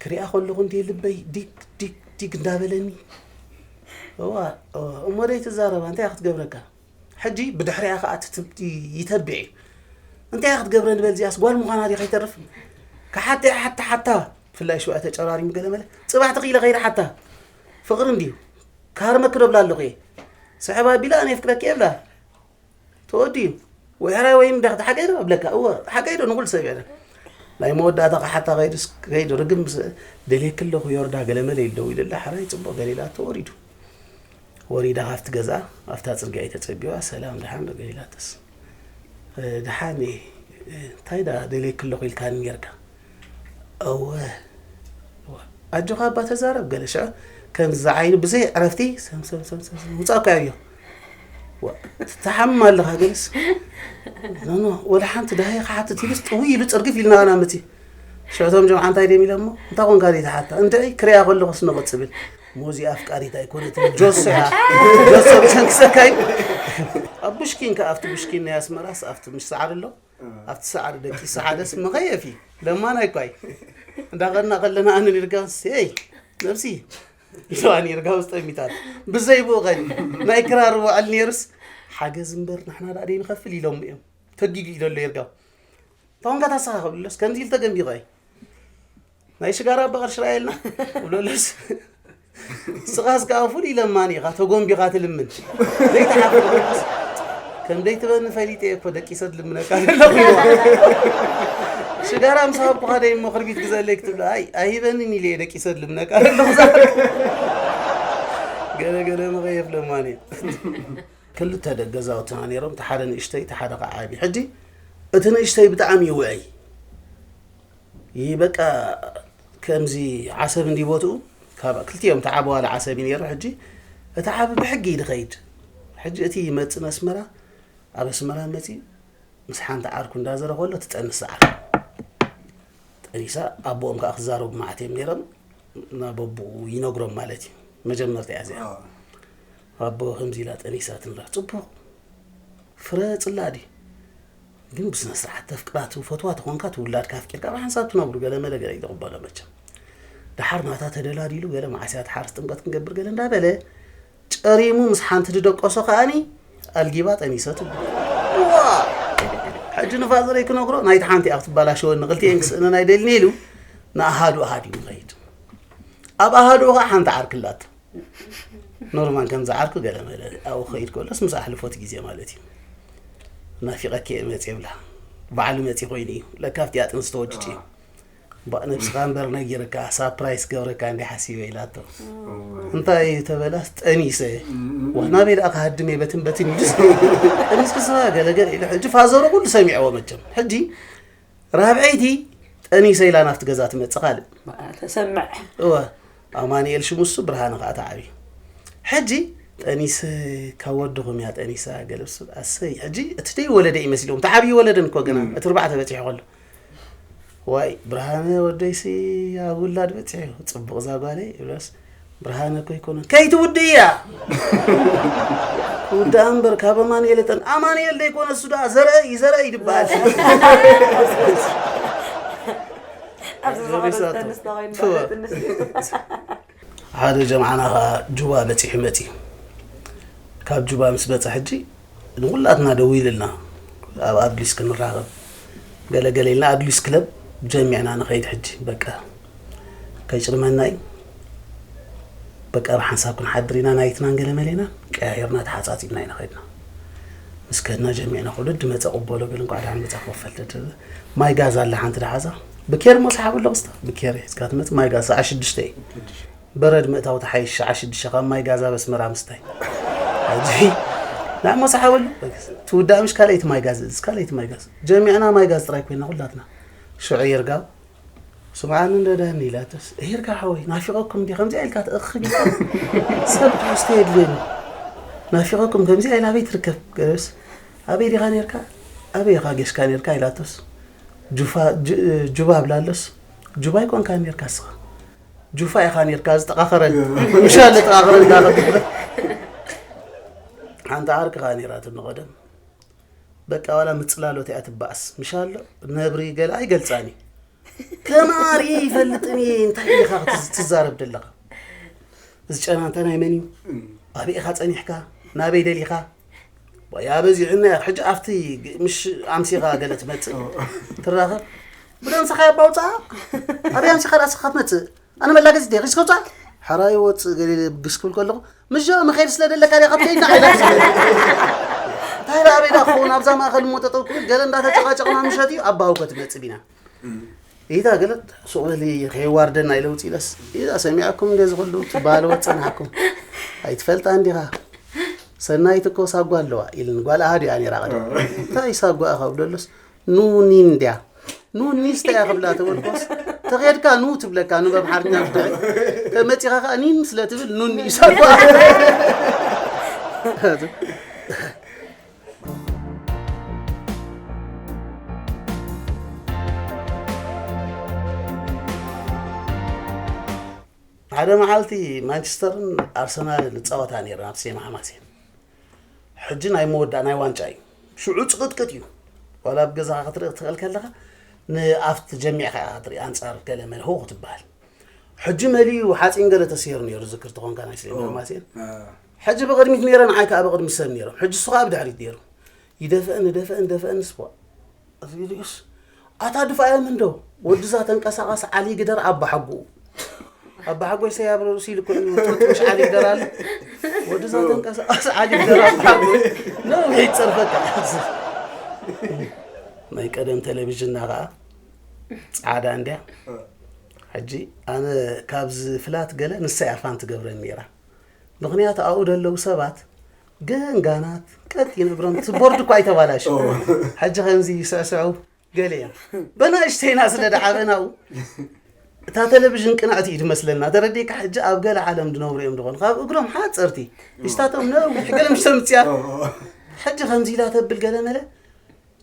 ክሪኣ ከለኹ እንዴ ልበይ ዲግ ዲግ ዲግ እንዳበለኒ እዋ እሞ ደይ ትዛረባ እንታይ ክትገብረካ ሕጂ ብድሕሪኣ ከዓ ይተብዕ እዩ እንታይ ክትገብረ ንበል እዚኣስ ጓል ምዃና ዲ ከይተርፍ ክሓተ ሓታ ሓታ ብፍላይ ሽውዐ ተጨራሪሙ ገለ መለ ፅባሕ ተኽኢለ ከይደ ሓታ ፍቕሪ እንድዩ ክሃርመኪ ዶ ብላ ኣለኹ እየ ስሕብ ኣቢላ ኣነ የፍቅረኪ እየ ብላ ተወዲኡ ወይ ሕራይ ወይ እንዳ ተሓቀይ ዶ ኣብለካ እወ ተሓቀይ ዶ ንኹሉ ሰብ ይዕረ ናይ መወዳእታ ክሓታ ከይዱ ከይዱ ርግም ምስ ደልየኪ ኣለኹ ዮርዳ ገለመለ ኢሉ ደዊሉላ ሕራይ ፅቡቕ ገሊላ ተወሪዱ ወሪዳ ካብቲ ገዛ ኣብታ ፅርግያ ተፀጊዋ ሰላም ድሓን ዶ ገሊላተስ ድሓን እንታይ ዳ ደልየኪ ኣለኹ ኢልካኒ ነርካ እወ ኣጆኻ እባ ተዛረብ ገለ ሽዑ ከም ዝዓይኑ ብዘይ ዕረፍቲ ሰምሰምሰምሰም ውፃእ እኮ ኣብዮ ትሓምም ኣለኻ ገለስ ኖኖ ወላ ሓንቲ ዳሃይ ክሓትት ኢሉስ ጥውይ ኢሉ ፅርግፍ ኢልና ና መፂ ሽዑቶም ጀምዓ እንታይ ደም ኢለ እሞ እንታይ ኮንካ ደይ ትሓታ እንድዒ ክሪያ ከለኹስ ነቐ ፅብል ሞዚ ኣፍቃሪት ኣይኮነትን ጆሶ እያ ጆሶ ብሰንክሰካይ ኣብ ቡሽኪን ከ ኣብቲ ቡሽኪን ናይ ኣስመራስ ኣብቲ ምሽ ሰዓር ኣሎ ኣብቲ ሰዓት ደቂሱ ሓደስ መኸየፊ ለማን ኣይኳይ እንዳኸድና ከለና ኣነ ንርጋስ ይ ነብሲ ኢለዋን ይርጋውስ ጠሚታት ብዘይ ብኡኸን ናይ ክራር በዓል ነይሩስ ሓገዝ እምበር ንሕና ደኣ ደይንኸፍል ኢሎም እዮም። ተጊጉ እዩ ዘሎ ይርጋው። ታወንካ ታሳኻኸብሉለስ ከምዚ ኢል ተገንቢቐ እዩ ናይ ሽጋራ ኣባ ቅርሺ ረኣየልና ብሎለስ ስኻስ ከዓ ፍሉይ ለማኒ ኢኻ ተጎንቢኻ ትልምን ዘይተሓፍር ከም ደይትበኒ ፈሊጠ እኮ ደቂሰ ድልምነካ ኣለኹ ሽጋራ ምስ ሃብኩኻ ደይ እሞ ክርቢት ግዘለይ ክትብለ ኣይ ኣይበንን ኢለ እየ ደቂሰ ድልምነካ ኣለኹ ገለ ገለ መኸየፍ ለማኒ ክልተ ገዛውትና ነይሮም፣ እቲ ሓደ ንእሽተይ፣ እቲ ሓደ ከዓ ዓብዪ። ሕጂ እቲ ንእሽተይ ብጣዕሚ ይውዕይ። ይህ በቃ ከምዚ ዓሰብ እንዲ ቦትኡ ካብ ክልቲኦም እቲ ዓቢ ዋላ ዓሰብ እዩ ነይሩ። ሕጂ እቲ ዓቢ ብሕጊ እዩ ዝኸይድ። ሕጂ እቲ ይመጽእ ኣስመራ፣ ኣብ ኣስመራ መጺኡ ምስ ሓንቲ ዓርኩ እንዳዘረ ከሎ ትጠንስ ዓርኩ። ጠኒሳ ኣቦኦም ከዓ ክዛረቡ መዓት እዮም ነይሮም። ናብ ኣቦኡ ይነግሮም ማለት እዩ። መጀመርታ እያ እዚኣ። ኣቦ ከምዚ ኢላ ጠኒሳ ትንረፍ ጽቡቕ ፍረ ጽላዲ ግን ብስነ ስርዓት ተፍቅራ ትፈትዋ ተኾንካ ትውላድካ ኣፍቂርካ ብሓንሳብ ትነብሩ ገለ መለ ገለ ይተቕበሎ መቸም ደሓር ናታ ተደላዲሉ ገለ መዓስያ ተሓርስ ጥምቀት ክንገብር ገለ እንዳበለ ጨሪሙ ምስ ሓንቲ ዝደቀሶ ከኣኒ ኣልጊባ ጠኒሰ ትብል ዋ ሕጂ ንፋዘረይ ክነግሮ ናይቲ ሓንቲ ኣብ ትባላሸወኒ ክልቲኤን ክስእነን ኣይደልን ኢሉ ንኣሃዱ ኣሃዱ ይኸይድ ኣብ ኣሃዱ ከዓ ሓንቲ ዓርክላቶ ኖርማን ከም ዝዓርኩ ገለ መለ ኣብኡ ክኸይድ ከሎስ ምስ ኣሕልፎ እቲ ግዜ ማለት እዩ ናፊቐኪ እየ መፅእ ይብላ ባዕሉ መፂእ ኮይኑ እዩ ለካ ኣብቲ ኣጥንስ ተወጅጭ እዩ ባእ ነብስኻ እምበር ነጊረካ ሳፕራይስ ገብረካ እንዲ ሓሲበ ኢላቶ እንታይ ተበላስ ጠኒሰ ዋናበይ ደኣ ክሃድም እየ በትን በትን ኢሉስ ጠኒስክስኻ ገለገለ ኢሉ ሕጂ ፋዘሩ ኩሉ ሰሚዕዎ መቸም ሕጂ ራብዐይቲ ጠኒሰ ኢላ ናብቲ ገዛ ትመጽእ ካልእ ተሰምዕ እወ ኣማንኤል ሽሙሱ ብርሃነ ከዓ ተዓብዩ ሕጂ ጠኒሰ ካብ ወድኹም እያ ጠኒሳ ገለብ ሰብ ኣሰይ ሕጂ እቲ ደይ ወለደ እዩ መሲልዎም ተዓብዩ ወለደን እኮ ግና እቲ ርባዕተ በፂሑ ከሎ ዋይ ብርሃነ ወደይሲ ኣብ ውላድ በፂሑ ፅቡቕ እዛ ጓለይ ይብለስ ብርሃነ እኮ ኣይኮነን ከይትውድእያ ክውድኣ እምበር ካብ ኣማንኤል ጠን ኣማንኤል ደይኮነ እሱ ደኣ ዘርአ ይዘርአ ይድበሃል ኣብዚ ዝኸደ ተንስተ ኮይኑ ትወ- ማለት እንስ ሓደ ጀምዓና ኸዓ ጁባ በፂሑ መፂ ካብ ጁባ ምስ በፀ ሕጂ ንኹላትና ደዊልልና ኣብ ኣድሊስ ክንራኸብ ገለገለ ኢልና ኣድሊስ ክለብ ጀሚዕና ንኸይድ ሕጂ በቃ ከይጭርመና እዩ በቃ ብሓንሳብ ክንሓድር ኢና ናይትናን ገለመሌና ቀያየርና ተሓፃፂብና ኢና ኸድና ምስ ከድና ጀሚዕና ኩሉ ድመፀ ቅበሎ ገለ እንኳዕ ደሓን መፃ ክወፈል ተደለ ማይ ጋዝ ኣላ ሓንቲ ደሓዛ ብኬር ሞ ሰሓብ ኣሎ ክስታ ብኬር ሒዝካ ትመፅ ማይ ጋዝ ሰዓ ሽዱሽተ እዩ በረድ ምእታው ተሓይሽ ሸዓ ሽዱሽተ ካብ ማይ ጋዛ በስመራ ምስታይ ሕጂ ናሞ ሰሓበሉ ትውዳእ ምሽ ካልኣይቲ ማይ ጋዝ እዝ ካልኣይቲ ማይ ጋዝ ጀሚዕና ማይ ጋዝ ጥራይ ኮይና ኩላትና ሽዑ ይርጋብ ስምዓኒ እንዶ ዳኒ ኢላቶስ ይርጋ ሓወይ ናፊቐኩም እንዲ ከምዚኣ ኢልካ ትእኽብ ኢልካ ሰብ ትሕዝቶ የድልየኒ ናፊቐኩም ከምዚኣ ኢላ ኣበይ ትርከብ ገለስ ኣበይ ዲኻ ነርካ ኣበይ ኢኻ ጌሽካ ነርካ ኢላቶስ ጁፋ ጁባ ብላሎስ ጁባ ይኮንካ ነርካ ስኻ ጁፋ ኢኻ ኔርካ ዝጠቓኸረን ምሻለ ጠቓኸረን እንዳኸብረ ሓንቲ ዓርኪ ኸዓ ኔራትኒ ቐደም በቃ ዋላ ምጽላሎት እያ ትበኣስ ምሻሎ ነብሪ ገለ ኣይገልጻን እዩ ከማሪ ይፈልጥን እየ እንታይ ኢኻ ክትዝ- ትዛረብ ዘለኻ እዚ ጨና እንታይ ናይ መን እዩ ኣበይ ኢኻ ጸኒሕካ ናበይ ደሊኻ ዋያ በዚዑና ሕጂ ኣብቲ ምሽ ኣምሲኻ ገለ ትመጽእ ትራኸብ ብደምስኻ የባውፅኣ ኣበይ ኣምሲኻ ራስኻ ትመጽእ ኣነ መላገፂ ደ ሒዝከውፃ ሓራይ ወፅእ ገለ ብግስ ክብል ከለኹ ምሻ መኸይድ ስለ ደለካ ዲኻ ትከይድና ዓይላ እንታይ ዳ ኣበይ ዳ ክኸውን ኣብዛ ማእኸል እሞ ጠጠው ክብል ገለ እንዳተጨቃጨቕና ምሸት እዩ ኣባው ከትመፅእ ቢና ኢታ ገለ ሱቕ በሊ ከየዋርደና ኢለ ውፅእ ኢለስ ኢዛ ሰሚዐኩም እንደ ዝኽሉ ትበሃለወ ፀናሕኩም ኣይትፈልጣ እንዲኻ ሰናይት እኮ ሳጓ ኣለዋ ኢልን ጓል ኣሃዱ እያ ነይራ ቀደም እንታይ ሳጓ ኢኻ ብለሎስ ኑኒ እንድያ ኑኒ ስተ እያ ክብላ ተበልኮስ ተኸድካ ኑ ትብለካ ኑ በምሓርኛ ትድዕል ከመፂኻ ከዓ ኒን ስለ ትብል ኑኒ ይሳልኳ ሓደ መዓልቲ ማንቸስተርን ኣርሰናልን ንፃወታ ነይረን ኣብ ሴማ ሓማሴን ሕጂ ናይ መወዳእ ናይ ዋንጫ እዩ ሽዑ ፅቅጥቅጥ እዩ ዋላ ኣብ ገዛኻ ክትርኢ ክትኽእል ከለኻ ንኣፍቲ ጀሚዕካ ኢኻ ክትርኢ ኣንጻር ገለ መለ ሆ ክትበሃል። ሕጂ መሊኡ ሓፂን ገለ ተሰይሩ ነይሩ ዝክር ተኾንካ ናይ ስሌማን ኦ፣ ማሴን። አ። ሕጂ ብቕድሚት ነይረ ንዓይ ከዓ ብቕድሚ ሰብ ነይሮም። ሕጂ እሱ ከዓ ብድሕሪት ነይሩ። ይደፍእን ይደፍእን ይደፍእን ስፖ። እዚ ሪኡስ ኣታ ድፋ እዮም እንዶ ወድዛ ተንቀሳቐስ ዓሊ ግደር ኣባ ሓጉኡ ኣባ ሓጎይ ሰያብ ርእሲ ኢሉ ኮይኑ ጥርጥሽ ዓሊ ግደር ኣለ። ወድዛ ተንቀሳቐስ ዓሊ ግደር ኣባ ሓጉ ነው ይጸርፈካ። ናይ ቀደም ቴሌቪዥንና ከዓ ጻዕዳ እንድያ። ሕጂ ኣነ ካብዚ ፍላት ገለ ንሳ እያ ፋን ትገብረኒ ነይራ። ምኽንያቱ ኣብኡ ደለዉ ሰባት ገንጋናት ቀጥ ይነብሮም። እቲ ቦርድ እኳ ኣይተባላሸ። ኦ። ሕጂ ከምዚ ይስዕስዑ ገለ እዮም። በናእሽተይና ስለ ደዓበናው እታ ቴሌቪዥን ቅንዕቲ እዩ ትመስለና። ተረዲእካ ሕጂ ኣብ ገለ ዓለም ዝነብሩ እዮም ዝኾኑ። ካብ እግሮም ሓፀርቲ። እሽታቶም ነዊሕ ገለ ምሽ ተምፅያ። ኦ። ሕጂ ከምዚ ኢላ ተብል ገለ መለ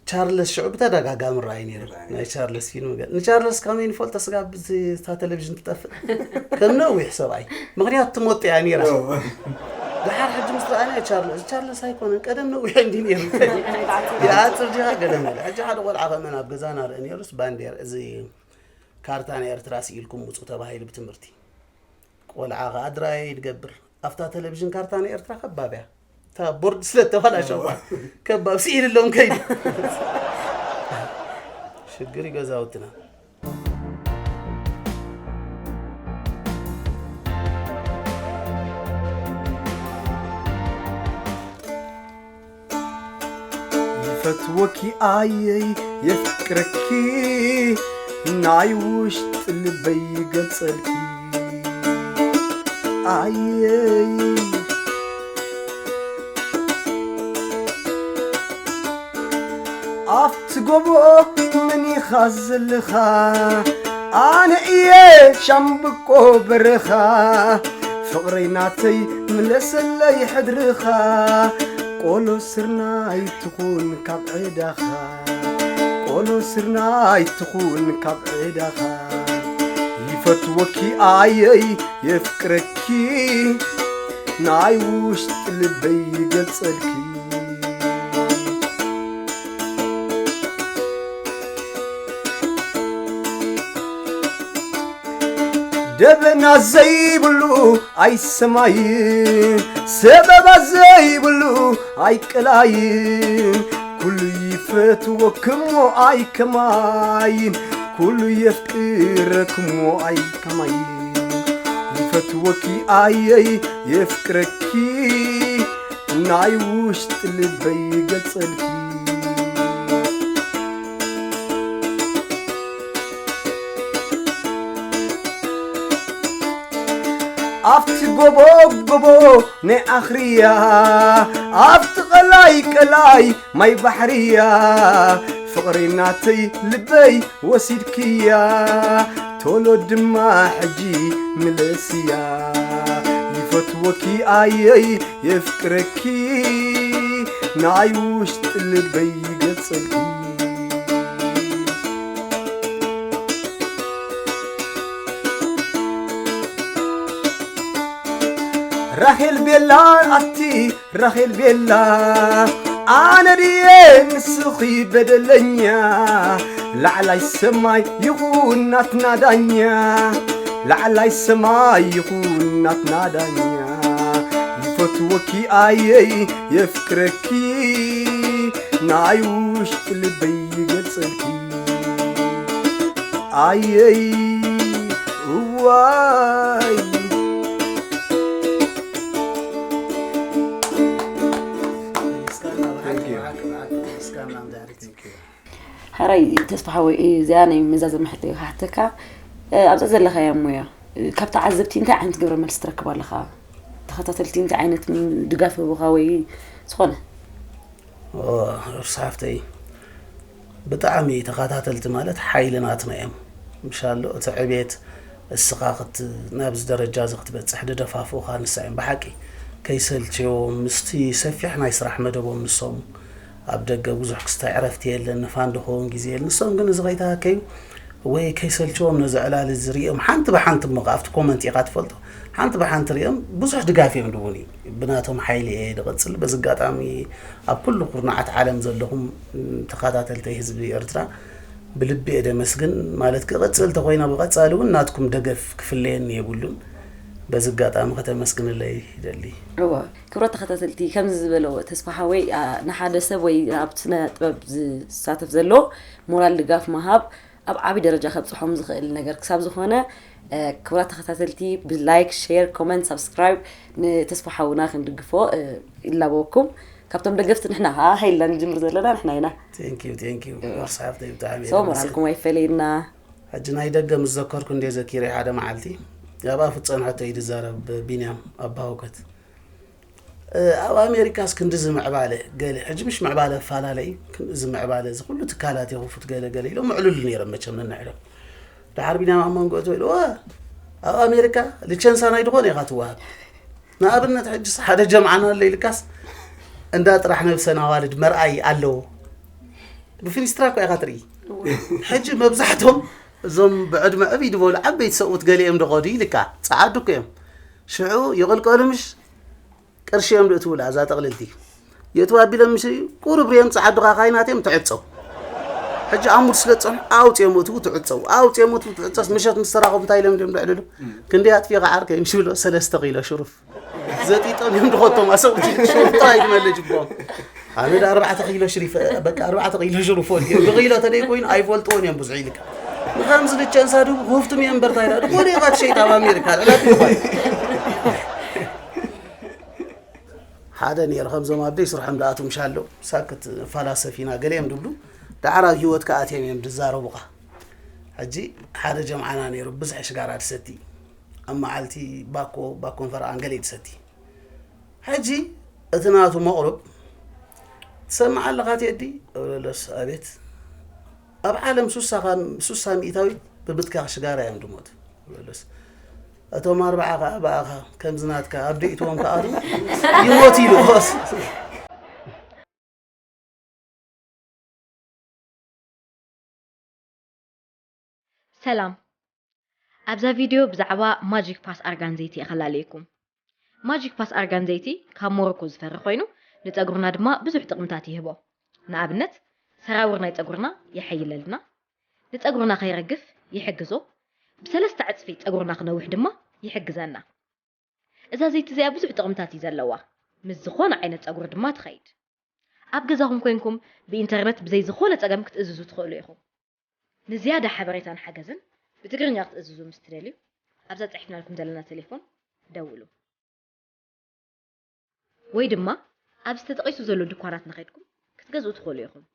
ቻርለስ ሽዑ ብተደጋጋሚ ርኣይ ነይሩ። ርኣይ። ናይ ቻርለስ ፊልም ገ-፣ ንቻርለስ ከመይ ንፈልጦ ስጋብ እዚ እታ ቴሌቪዥን ትጠፍእ? ከም ነዊሕ ሰብኣይ። ምኽንያቱ ትሞጥ እያ ነይራ። ኦ። ደሓር ሕጂ ምስ ረኣናዮ ቻርለስ፣ ቻርለስ ኣይኮነን፣ ቀደም ነዊሕ እንዲ ነይሩ። ይኣጽር ዲኻ ገለ መለ። ሕጂ ሓደ ቆልዓ ከመን ኣብ ገዛና ርኢ ነይሩስ ባንዴራ፣ እዚ ካርታ ናይ ኤርትራ ስኢልኩም ውጹ ተባሂሉ ብትምህርቲ። ቆልዓ ኸዓ ድራየ ይገብር። ኣብታ ቴሌቪዥን ካርታ ናይ ኤርትራ ከባብ እያ። እታ ቦርድ ስለ እተበላሸዋ እዋ። ከባብ ስኢልሎም ከይዱ። ሽግር እዩ ገዛውትና። ይፈትወኪ ኣየይ የፍቅረኪ ናይ ውሽጢ ልበይ ይገልጸልኪ ኣየይ ኣብቲ ጎቦ መን ኢኻ ዘለኻ ኣነ እየ ሻምብቆ በረኻ ፍቕረይ ናተይ ምለሰለይ ሕድርኻ ቆሎ ስርናይ ትኹን ካብ ዕዳኻ ቆሎ ስርናይ ትኹን ካብ ዕዳኻ ይፈትወኪ ኣየይ የፍቅረኪ ናይ ውሽጢ ልበይ ይገልጸልኪ ደበና ዘይብሉ ኣይሰማይ ሰበባ ዘይብሉ ኣይቀላይ ኩሉ ይፈትወክሞ ኣይከማይን ኩሉ የፍቅረክሞ ኣይከማይን ይፈትወኪ ኣየይ የፍቅረኪ ናይ ውሽጢ ልበይ ይገልጸልኪ ኣብቲ ጎቦ ጎቦ ናይ ኣኽርያ ኣብቲ ቐላይ ቀላይ ማይ ባሕርያ ፍቕሪ ናተይ ልበይ ወሲድክያ ቶሎ ድማ ሕጂ ምለስያ ይፈትወኪ ኣየይ የፍቅረኪ ናይ ውሽጢ ልበይ ይገልጸልኪ ራሄል ቤላ ኣቲ ራሄል ቤላ ኣነ ድየ ንስኺ በደለኛ ላዕላይ ሰማይ ይኹን ናትና ዳኛ ላዕላይ ሰማይ ይኹን ናትና ዳኛ ይፈትወኪ ኣየይ የፍቅረኪ ናይ ውሽጢ ልበይ ይገልጸልኪ ኣየይ እዋይ ሓራይ ተስፋ ሓወይ እዚኣ ናይ መዛዘሚ ሕቶ ክሓተካ ኣብዛ ዘለኻያ ሞያ ካብ ተዓዘብቲ እንታይ ዓይነት ግብረ መልሲ ትረክብ ኣለኻ ተኸታተልቲ እንታይ ዓይነት ድጋፍ ህቡኻ ወይ ዝኾነ ርስ ሓፍተይ ብጣዕሚ ተኸታተልቲ ማለት ሓይሊ ናትና እዮም ምሻሎ እቲ ዕቤት እስኻ ናብዚ ደረጃ እዚ ክትበፅሕ ድደፋፍኡኻ ንሳ እዮም ብሓቂ ከይሰልችዮም ምስቲ ሰፊሕ ናይ ስራሕ መደቦም ንሶም ኣብ ደገ ብዙሕ ክስታይ ዕረፍቲ የለን ንፋን ድኸውን ግዜ የለን ንሶም ግን እዚ ከይተሃከዩ ወይ ከይሰልችዎም ነዚ ዕላል እዚ ሪኦም ሓንቲ ብሓንቲ እሞ ኣብቲ ኮመንት ኢኻ ትፈልጦ ሓንቲ ብሓንቲ ሪኦም ብዙሕ ድጋፍ እዮም ድቡኒ። ብናቶም ሓይሊ እየ ድቕፅል። በዚ ኣጋጣሚ ኣብ ኩሉ ኩርናዓት ዓለም ዘለኹም ተኸታተልተይ ህዝቢ ኤርትራ ብልቢ እየ ደመስግን። ማለት ክቕፅል ተኮይነ ብቐፃሊ እውን ናትኩም ደገፍ ክፍለየኒ የብሉን። በዚ ኣጋጣሚ ከተመስግንለይ ይደሊ። እዋ ክብረት ተኸታተልቲ ከምዚ ዝበሎ ተስፋ ሓወይ ንሓደ ሰብ ወይ ኣብ ስነ ጥበብ ዝሳተፍ ዘሎ ሞራል ድጋፍ ምሃብ ኣብ ዓብዪ ደረጃ ከብፅሖም ዝኽእል ነገር ክሳብ ዝኾነ ክብራት ተኸታተልቲ ብላይክ ሼር ኮመንት ሳብስክራይብ ንተስፋ ሓውና ክንድግፎ ይላበወኩም። ካብቶም ደገፍቲ ንሕና ከዓ ሃይልና ንጅምር ዘለና ንሕና ኢና። Thank you thank you ወርሲ ሓፍተይ ብጣዕሚ እየ ሰው ደስ ሞራልኩም ኣይፈለየና። ሕጂ ናይ ደገ ምስ ዘከርኩ እንደ ዘኪረ ሓደ መዓልቲ ኣብኣ ፍፀንሐቶ እዩ ዝዛረብ ቢንያም ኣባውከት ኣብ ኣሜሪካስ ክንዲ ዝምዕባለ ገለ ሕጂ ምሽ ምዕባለ ፈላለይ ክንዲ ዝምዕባለ እዚ ኩሉ ትካላት የኽፉት ገለ ገለ ኢሎም ምዕሉሉ ነይሮም መቸም ነንሕዶም። ድሓር ቢንያም ኣብ መንጎ እቶ ኢሉ ኣብ ኣሜሪካ ልቸንሳ ናይ ዝኾነ ኢኻ ትወሃብ። ንኣብነት ሕጅስ ሓደ ጀምዓና ኣሎ ኢልካስ እንዳ ጥራሕ ነብሰን ኣዋልድ መርኣይ ኣለዎ። ብፊኒስትራ እኳ ኢኻ ትርኢ። ሕጂ መብዛሕቶም እዞም ብዕድመ ዕብይ ዝበሉ ዓበይቲ ሰብኡት ገሊኦም ዶ ኸዱ ኢልካ ጸዓዱ እኮ እዮም። ሽዑ ይቕልቀሉ ምሽ ቅርሺ እዮም ድእትውላ እዛ ጠቕልልቲ የእትው ኣቢሎም ምሽ ቁሩብ ሪኦም ጸዓዱ ካኻይናት እዮም ትዕጸው። ሕጂ ኣሙድ ስለ ዝጸንሑ ኣውጽኦም እትው ትዕጸው ኣውጽኦም እትው ትዕጸስ ምሸት ምስ ተራኸቡ እንታይ ኢሎም ድም ድዕልሉ ክንደይ ኣጥፊኻ ዓርከይ ምሽ ብሎ ሰለስተ ኪሎ ሽሩፍ ዘጢጦም እዮም ድኾቶም ኣሰብኡት ሽሩፍ ጥራይ ድመለ ጅቦም። ኣነ ዳ ኣርባዕተ ኪሎ ሽሪፈ በቃ ኣርባዕተ ኪሎ ሽሩፎ ድዮም ብኪሎ ተደይ ኮይኑ ኣይፈልጥዎን እዮም ብዙሕ ኢልካ ንኸምዚ ልቸንሳ ድቡ ክፍቱም እዮም በርታ ኢላ ድኾነ ኢኻ ትሸይጥ ኣብ ኣሜሪካ ልዕላ ድባይ ሓደ ነይሩ ከምዞም ኣበይ ስርሖም ደኣትው ምሻ ኣለዉ ሳክት ፋላሰፍ ኢና ገለ እዮም ድብሉ ደዓር ኣብ ሂወትካ ኣትዮም እዮም ድዛረቡኻ። ሕጂ ሓደ ጀምዓና ነይሩ ብዝሒ ሽጋራ ድሰቲ ኣብ መዓልቲ ባኮ ባኮን ፈረቓን ገለ ድሰቲ። ሕጂ እቲ ናቱ መቕሩብ ትሰምዕ ኣለኻ ቴዲ እብለሎስ ኣቤት ኣብ ዓለም ሱሳ ሚእታዊት ብብትካኽ ሽጋራ እዮም ድሞቱ እብለሎስ እቶም ኣርባዓ ኸዓ ብኣኻ ከምዚ ናትካ ኣብ ደኢትዎም ክኣትዉ ይሞት ኢሉ ሰላም ኣብዛ ቪድዮ ብዛዕባ ማጂክ ፓስ ኣርጋን ዘይቲ እኸላለየኩም። ማጂክ ፓስ ኣርጋን ዘይቲ ካብ ሞሮኮ ዝፈሪ ኮይኑ ንፀጉርና ድማ ብዙሕ ጥቕምታት ይህቦ። ንኣብነት ሰራውር ናይ ፀጉርና የሐይለልና፣ ንፀጉርና ከይረግፍ ይሕግዞ፣ ብሰለስተ ዕፅፊ ፀጉርና ክነውሕ ድማ ይሕግዘና። እዛ ዘይቲ እዚኣ ብዙሕ ጥቕምታት እዩ ዘለዋ። ምስ ዝኾነ ዓይነት ጸጉሪ ድማ ትኸይድ። ኣብ ገዛኹም ኮይንኩም ብኢንተርነት ብዘይ ዝኾነ ጸገም ክትእዝዙ ትኽእሉ ኢኹም። ንዝያዳ ሓበሬታን ሓገዝን ብትግርኛ ክትእዝዙ ምስ ትደልዩ ኣብዛ ጸሒፍናልኩም ዘለና ቴሌፎን ደውሉ። ወይ ድማ ኣብዚ ተጠቒሱ ዘሎ ድኳናት ንኸድኩም ክትገዝኡ ትኽእሉ ኢኹም።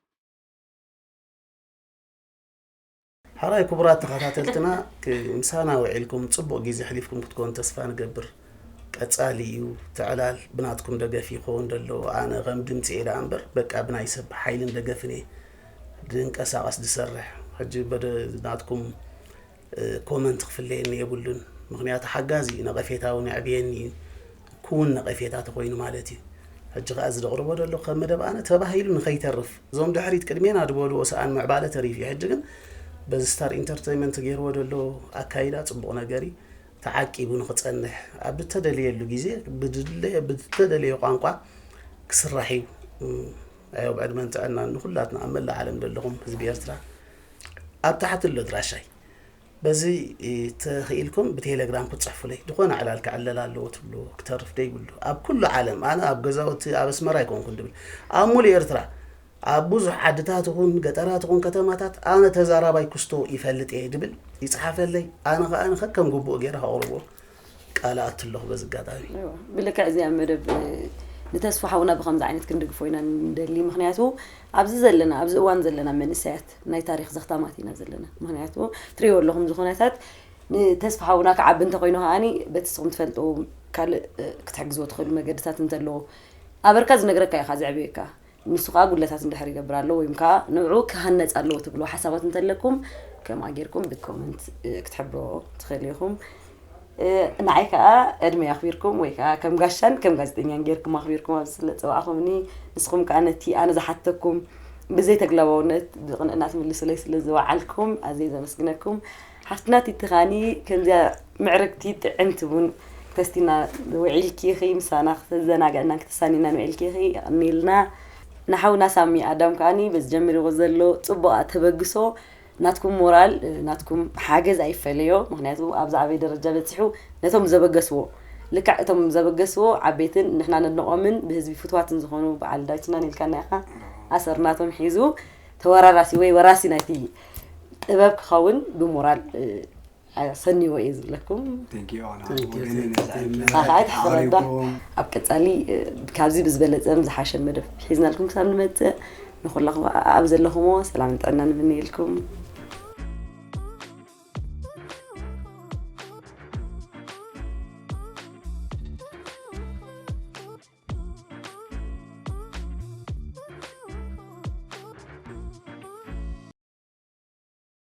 ሓራይ ክቡራት ተኸታተልትና ምሳና ውዒልኩም ፅቡቕ ግዜ ሕሊፍኩም ክትኮኑ ተስፋ ንገብር። ቀፃሊ እዩ ተዕላል ብናትኩም ደገፍ ይኸውን ደሎ ኣነ ከም ድምፂ እየ ደኣ እምበር በቃ ብናይ ሰብ ሓይልን ደገፍን እየ ድንቀሳቐስ ድሰርሕ ሕጂ በደ ናትኩም ኮመንት ክፍለየኒ የብሉን ምኽንያቱ ሓጋዚ እዩ ነቐፌታ እውን የዕብየኒ እዩ ክውን ነቐፌታ ተኾይኑ ማለት እዩ ሕጂ ከኣ እዚ ደቕርቦ ደሎ ከም መደብ ኣነ ተባሂሉ ንኸይተርፍ እዞም ድሕሪት ቅድሜና ዝበልዎ ሰኣን ምዕባለ ተሪፉ እዩ ሕጂ ግን በዚ ስታር ኢንተርተይመንት ገይርዎ ደሎ ኣካይዳ ጽቡቕ ነገር እዩ ተዓቂቡ ንኽጸንሕ ኣብ እተደለየሉ ግዜ ብድለ ብዝተደለየ ቋንቋ ክስራሕ እዩ ኣዮ ብዕድመን ጥዕናን ንኹላትና ኣብ መላእ ዓለም ዘለኹም ህዝቢ ኤርትራ ኣብ ታሕቲ ኣሎ ድራሻይ በዚ ተኽኢልኩም ብቴሌግራም ክትፅሕፉለይ ዝኾነ ዕላል ክዕለል ኣለዎ ትብልዎ ክተርፍ ደይብሉ ኣብ ኩሉ ዓለም ኣነ ኣብ ገዛውቲ ኣብ ኣስመራ ኣይኮንኩን ድብል ኣብ ሙሉእ ኤርትራ ኣብ ብዙሕ ዓድታት ይኹን ገጠራት ይኹን ከተማታት ኣነ ተዛራባይ ኩስቶ ይፈልጥ እየ ድብል ይፅሓፈለይ ኣነ ከዓ ንኸከም ግቡእ ገይረ ከቕርቦ ቃል ኣቱ ኣለኹ በዚ ኣጋጣሚ። ብልክዕ እዚኣ መደብ ንተስፉ ሓውና ብኸምዚ ዓይነት ክንድግፎ ኢና ንደሊ ምክንያቱ ኣብዚ ዘለና ኣብዚ እዋን ዘለና መንእሰያት ናይ ታሪክ ዘኽታማት ኢና ዘለና ምክንያቱ ትሪእዎ ኣለኹም እዚ ኩነታት ንተስፋ ሓውና ክዓቢ እንተኮይኑ ከዓኒ በቲ ንስኹም ትፈልጥዎ ካልእ ክትሕግዝዎ ትኽእሉ መገድታት እንተለዎ ኣበርካ ዝነግረካ ኢኻ ዘዕብየካ ንሱ ከዓ ጉድለታት እንድሕር ይገብር ኣሎ ወይም ከዓ ንዑ ክሃነፅ ኣለዎ ትብልዎ ሓሳባት እንተለኩም ከምኣ ጌርኩም ብኮመንት ክትሕብርዎ ትኽእሉ ኢኹም ንዓይ ከዓ ዕድመ ኣኽቢርኩም ወይ ከዓ ከም ጋሻን ከም ጋዜጠኛን ጌርኩም ኣኽቢርኩም ኣብ ስለፀዋዕኹምኒ ንስኹም ከዓ ነቲ ኣነ ዝሓተኩም ብዘይ ተግላባውነት ብቕንዕና ትምልሱለይ ስለ ዝወዓልኩም ኣዝየ ዘመስግነኩም። ሓፍትና ቲቲ ኻኒ ከምዚኣ ምዕርግቲ ጥዕምቲ ቡን ተስቲና ውዒልኪ ኢኺ፣ ምሳና ክተዘናግዕናን ክተሳንይናን ውዒልኪ ኢኺ። የቐንየልና። ንሓውና ሳሚ ኣዳም ከኣኒ በዚ ጀሚርዎ ዘሎ ጽቡቕ ተበግሶ ናትኩም ሞራል ናትኩም ሓገዝ ኣይፈለዮ። ምክንያቱ ኣብ ዝዓበየ ደረጃ በፂሑ ነቶም ዘበገስዎ ልክዕ እቶም ዘበገስዎ ዓበይትን ንሕና ነድንቖምን ብህዝቢ ፍትዋትን ዝኾኑ በዓል ዳዊትናን ኢልካና ኢኻ ኣሰርናቶም ሒዙ ተወራራሲ ወይ ወራሲ ናይቲ ጥበብ ክኸውን ብሞራል ሰኒዎ እየ ዝብለኩም። Thank you ኣና Thank you, ወገነይ thank you, ነዚ thank you. ዕድል ኣኻ ኣይትሕፈረዳ። ኣቕሪብኩም። ኣብ ቀፃሊ እ፣ ካብዚ ብዝበለፀ ዝሓሸ መደብ ሒዝናልኩም ክሳብ ንመፅእ ንኩላኹም ኣብ ዘለኹሞ ሰላምን ጥዕናን እምነየልኩም።